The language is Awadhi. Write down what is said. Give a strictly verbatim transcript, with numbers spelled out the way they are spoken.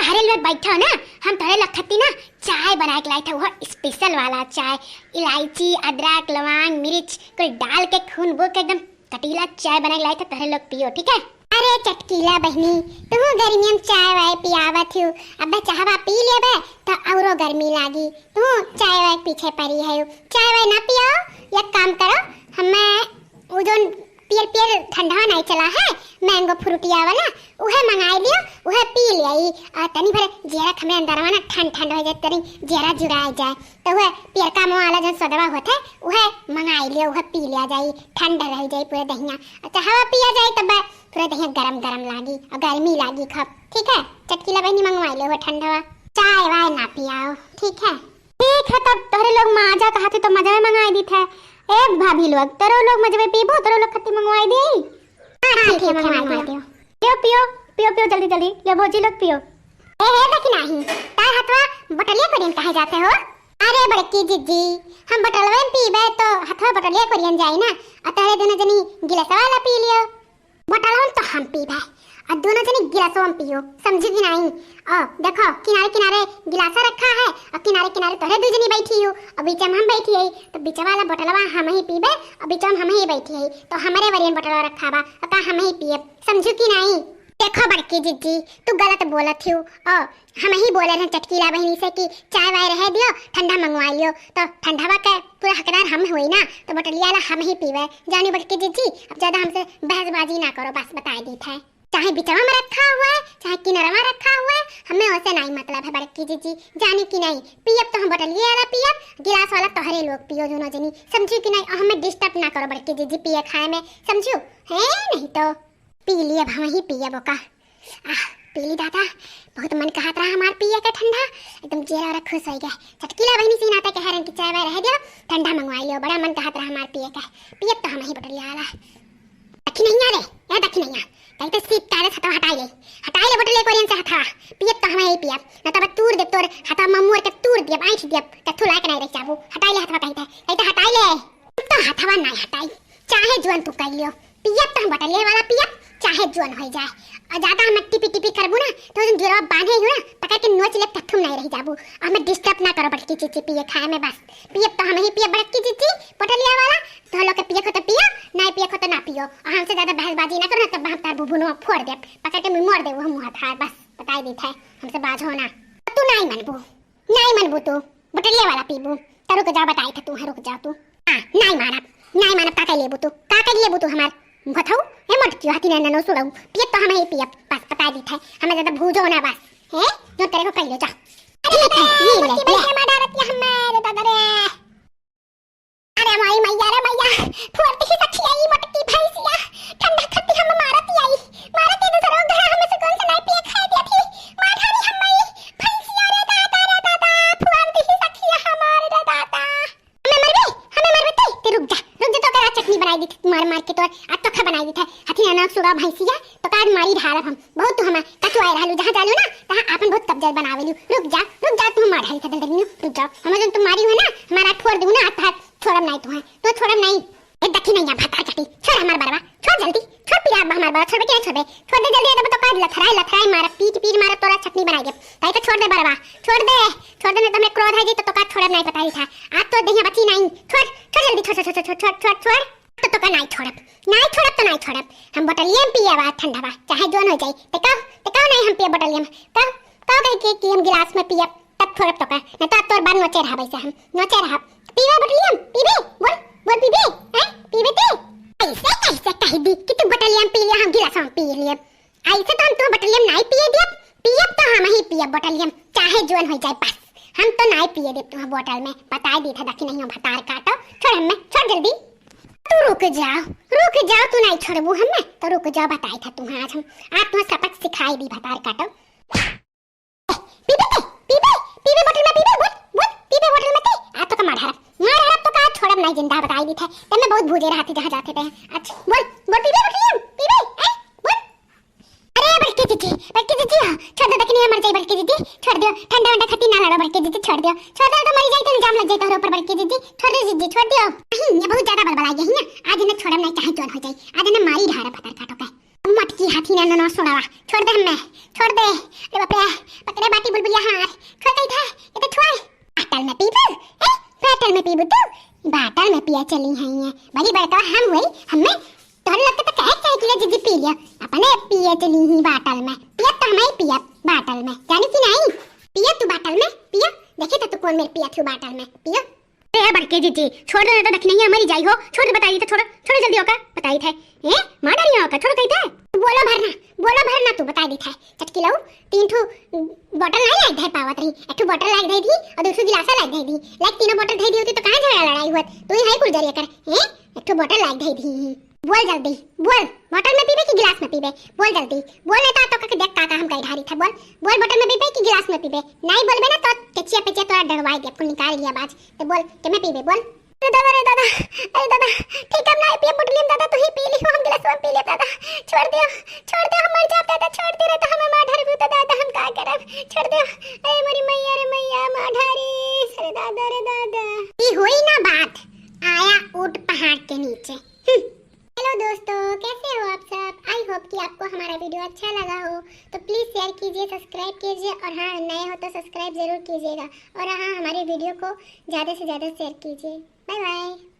अरे लोग बैठो ना, हम तोहरे लोग खातिर ना चाय बनाए के लाए थे, वो special वाला चाय, इलायची, अदरक, लौंग, मिर्च कुल डाल के खून बो के एकदम कटीला चाय बनाए के लाए थे, तोहरे लोग पियो, ठीक है? अरे चटकीला बहिनी, तू गर्मियन में चाय वाय पियावत हो, अब चाहवा पी लेबे तो औरो गर्मी लागी, तू चाय वाय के पीछे पड़ी है। चाय वाय ना पियो, एक काम करो, हमें वो जोन पियर पियर ठंडा नहीं चला है, mango fruit वाला, उहे मंगाई लियो, उहे पी लियो। आ तनी भर जियरा हमरे अंदरवा ना ठंड ठंड हो जाए, तनी जियरा जुड़ा जाए, तो उहे पियरका मुँह वाला जोन सदवा होत है, उहे मंगाई लियो, उहे पी लिया जाई, ठंड रह जाई पूरे दहिया। अच्छा, हवा पिया जाए तब पूरे दहिया गरम गरम लागी और गर्मी लागी खूब, ठीक है? चटकीला बहिनी मंगवाई लियो उहे ठंडवा, चाय वाय ना पियाओ, ठीक है? ठीक है, तब तोहरे लोग माजा कहत हो तो मजवे मंगाई दीत है। ए भाभी लोग, तोरो लोग मजवे पीबो, तोरो लोग खत्ती मंगवाई दी। हाँ, ठीक है, मंगवाई दियो। पियो, पियो, पियो, पियो, जल्दी, जल्दी। ले भौजी लोग पियो। ए, हे, देखी नाही, तार हथवा बटलिया कोरियन काहे जाते हो? अरे बड़की जिज्जी, हम बटलवे में पीबे तो हथवा बटलिया कोरियन जाई ना, और तोहरे दोनों जनी गिलासवा वाला पी लियो। बटलवा में तो हम पीबे, और दोनों जनी गिलासवा में पियो, समझी कि नाही? ओ, देखो, किनारे किनारे गिलासा रखा है, और किनारे किनारे तोहरे दू जनी बैठी हो, और बीच में हम बैठी है, तो बीच वाला बटलवा हम ही पीबे, और बीच में हम ही बैठी है, तो हमारे वरियन बटलवा रखा बा, और का हम ही पिए, समझू कि नाही? देखो बड़की जिज्जी, तू गलत बोलत हो, ओ, हम ही बोले रहे चटकीला बहिनी से कि चाय वाय रहे दियो, ठंडा मंगवा लियो, तो ठंडावा के पूरा हकदार हम होई ना, तो बटलिया वाला हम ही पीवे। जानी बड़की जिज्जी, अब ज्यादा हमसे बहसबाजी ना करो, बस बताई दीत है। चाहे बिचवा में रखा हुआ है, चाहे किनरवा रखा हुआ है, हमें ओसे नाही मतलब है बड़की जिज्जी, जानी कि नाही। पियब तो हम बटलिया वाला पियब, गिलास वाला तोहरे लोग पियो दोनों जनी, समझू कि नाही? और हमें disturb ना करो बड़की जिज्जी पिए खाए में, समझू? है नहीं तो पी ली, अब हम ही पियब ओका। आह, पी ली दादा, बहुत मन कहत रहा हमार पिए के ठंडा, एकदम जियरा खुश हो गया। चटकीला बहिनी से नाते कह रहे कि चाय वाय रहे दियो, ठंडा मंगवा लियो, बड़ा मन कहत रहा हमार पिए के, पियब तो हम ही बटलिया वाला। दखिनैया रे, ए दखिनैया, कहीं तो सीट काले हथवा हटाई ले, हटाई ले बटलिया कोरियन से हथवा, पियब तो हम ही पियब, न तब तूर देब तोर हथवा मम्मू के तूर देब, आँख देब, त थुला के नहीं रह जाबू, हटाई ले हथवा कहीं तो, कहीं तो हटाई ले। तो हथवा नहीं हटाई, चाहे जुअन तू कर लियो, पियब तो हम बटलिया वाला पियब, चाहे जुअन हो जाए। और ज्यादा हम टिपी टिपी करबू ना, तो जोन गिरवा बांधे हो ना, पकड़ के नोच लेब, तब तुम नहीं रह जाबू। और हमें disturb ना करो बड़की जिज्जी पिए खाए में, बस। पियब तो हम ही पियब बड़की जिज्जी, बटलिया वाला, तो लोग के पिए को तो पियो, नहीं पिए को तो ना पियो। और हमसे ज्यादा बहसबाजी ना करो ना, तब हम तार बुबुनो फोड़ देब, पकड़ के मुँह मोड़ देबू हम मुँह थार, बस बताई दीत है, हमसे बाझो ना। तू नहीं मनबू। नाई मनबू तू, बटलिया वाला पीबू, त रुक जा, बताई था तू, हाँ, रुक जा तू। हाँ, नाई मानब, नाई मानब, का कर लेबू तू, का कर लेबू तू हमार? भथऊ, ए मटकियो, हाथी नैना नो सुड़ऊ, पियब तो हम ही पियब, बस बताई दीत है, हमें ज्यादा भूजो ना बस, हैं? जो तेरे को कह ले, जा। अरे ठीक है, ये ले, ले। मार डालत या हमारे दादा रे। अरे माई मैया रे मैया, फुअर दिही सखिया ई मोटकी भैंसिया, ठंडा खत्ती हम मारत आई, मारत आई दूसरो घर हम सुकून से नहीं पिए खाए दिया थी, मार धानी हम माई भैंसिया रे दादा रे दादा, फुअर दिही सखिया हमार रे दादा। हमें मरबे, हमें मरबे ते, ते रुक जा, रुक जा तो करा चटनी बनाई दी थी, मार मार के तोर, आ तो खा बनाई दी था, हथी ना सुगा भैंसिया, तो काज मारी ढारब हम। बहुत तू हमार कचुआए रहलू, जहाँ जालू ना, तहाँ आपन बहुत कब्जा बनावेलू। रुक जा, रुक जा, तू मार ढाई था दंदनियो, रुक जा। हमें जन तू मारी हुए ना, हमारा फोड़ देबू ना, हाथ हाथ छोड़ब नहीं तू है, तो छोड़ब नहीं। ए दखिनैया भतार काटी, छोड़ हमार बरवा, छोड़ जल्दी, छोड़ पिया अब हमार बरवा, छोड़बे कि नहीं छोड़बे? छोड़ दे जल्दी, अब तो काज लथराए, लथराए मारा, पीट, पीट मारा, तोरा चटनी बनाई दे। ताई तो छोड़ दे बरवा, छोड़ दे, छोड़ दे, नहीं तो हमें क्रोध है जी, तो, तो काज छोड़ब नहीं पता ही था। आज तो देहिया बची नहीं, छोड़, छोड़ जल्दी, छोड़, छोड़। तो तोका नाई छोड़ब, नाई छोड़ब तो नाई छोड़ब। हम बोटलिया में पिए बा ठंडा बा, चाहे जोन हो जाई। ते कहो, ते कहो नाई हम पिए बोटलिया में। कहो, कहो कहे कि, कि हम गिलास में पिए, तब छोड़ब तोका। नहीं तो अब तोर बार नोचे रहब ऐसे हम, नोचे रहब। पीबे बोटलिया में, पीबे? बोल, बोल पीबे? हैं? पीबे ते? ऐसे कैसे कह दी कि तू बोटलिया में पी लिया, हम गिलास में पी लिए? ऐसे तो हम तुम्हें बोटलिया में नाई पिए दियब, पियब तो हम ही पियब बोटलिया में, चाहे जोन हो जाए बस। हम तो नाई पिए देब तुम्हें बोतल में, बताए दी था दखिनैया भतार काटो, छोड़ हमें, छोड़ जल्दी। तू रुक जाओ, रुक जाओ, तू नाई छोड़बू हमें, तो रुक जाओ, बताए था तुम्हें आज हम, आज तुम्हें सबक सिखाई दी भतार काटो। ए, पीबे ते, पीबे, पीबे बोतल में पीबे, बोल, बोल, पीबे बोतल में ते, आज तो का मार हरब, मार हरब तो का छोड़ब नाई जिंदा, बताए दी था, तब मैं बहुत भूजे रहा थे जहाँ जाते थे। अच्छा, बोल, बोल पीबे बोतल में, पीबे, हैं? बोल। अरे बड़की जीजी, बड़की जीजी, हाँ, छोड़ दो, दखिनैया मर जाई बड़की जीजी, छोड़ दियो, ठंडा वंडा खत्ती ना लड़ो बड़की जीजी, छोड़ दियो, छोड़ दो, तो मरी जाई तो इल्जाम लग जाई तोहरे ऊपर बड़की जीजी, छोड़ दो जीजी, छोड़ दियो। नहीं, ये बहुत ज्यादा बलबला गई है, आज इन्हें छोड़ब नहीं, चाहे जोन हो जाई, आज इन्हें मारी ढारा भतार काटो के। मटकी हाथी ना, ना, ना, छोड़वा, छोड़ दे हमें, छोड़ दे। अरे बाप रे, पकड़े चली हैं ये। बड़ी बड़का हम हुई, हमें तोहरे लोग के तो कहे के चाही कि ले जीजी पी लियो। अपने पिए चली ही बाटल में। पियब तो हमें पियब बाटल में। जानी कि नहीं? पियो तू बाटल में, पियो। देखी तो तू कौन मेर पियत हू बाटल में। पियो। ए बड़के जीजी, छोड़ दे, नहीं तो दखिनैया मरी जाई हो। छोड़ दे, बताई थे, छोड़, छोड़ जल्दी ओका, बताई थे। ए, मार डारी ओका, छोड़ कही थे। बोलो भरना, बोलो भरना तू, बताई दी थे। चटकी लऊ, तीन ठू बोतल नहीं लाइक धर पावत रही, एक ठू बोतल लाइक धर दी और दूसरी गिलासा लाइक धर दी। लाइक तीनों बोतल धर दी होती तो कहाँ झगड़ा लड़ाई हुआ? तू ही है कुल जरिया कर, हैं? एक ठू बोतल लाइक धर दी। बोल जल्दी, बोल, बोतल में पीबे कि गिलास में पीबे? बोल जल्दी, बोल, नहीं तो तो का देख का, का हम कही ढारी था। बोल, बोल, बोतल में पीबे कि गिलास में पीबे? नहीं बोलबे ना तो केचिया पेचिया तोरा डरवाई दे, कुल निकाल लिया बाज। तो बोल, के में पीबे, बोल। अरे दादा, अरे दादा, अरे दादा, ठीक हम नहीं पिए बोतल में दादा, तू ही पी ली, हम गिलास में पी ले दादा। छोड़ दे, छोड़ दे, हम मर जाब दादा, छोड़ दे, नहीं तो हमें मार ढार भी तो दादा, हम का करब? छोड़ दे, अरे मोरी मैया, अरे मैया, मार ढारी, अरे दादा, अरे दादा। ई होई ना बात, आया ऊँट पहाड़ के नीचे। हम्म। हेलो दोस्तों, कैसे हो आप सब? आई होप कि आपको हमारा वीडियो अच्छा लगा हो, तो प्लीज़ शेयर कीजिए, सब्सक्राइब कीजिए, और हाँ, नए हो तो सब्सक्राइब ज़रूर कीजिएगा, और हाँ, हमारे वीडियो को ज़्यादा से ज़्यादा शेयर कीजिए। Bye bye.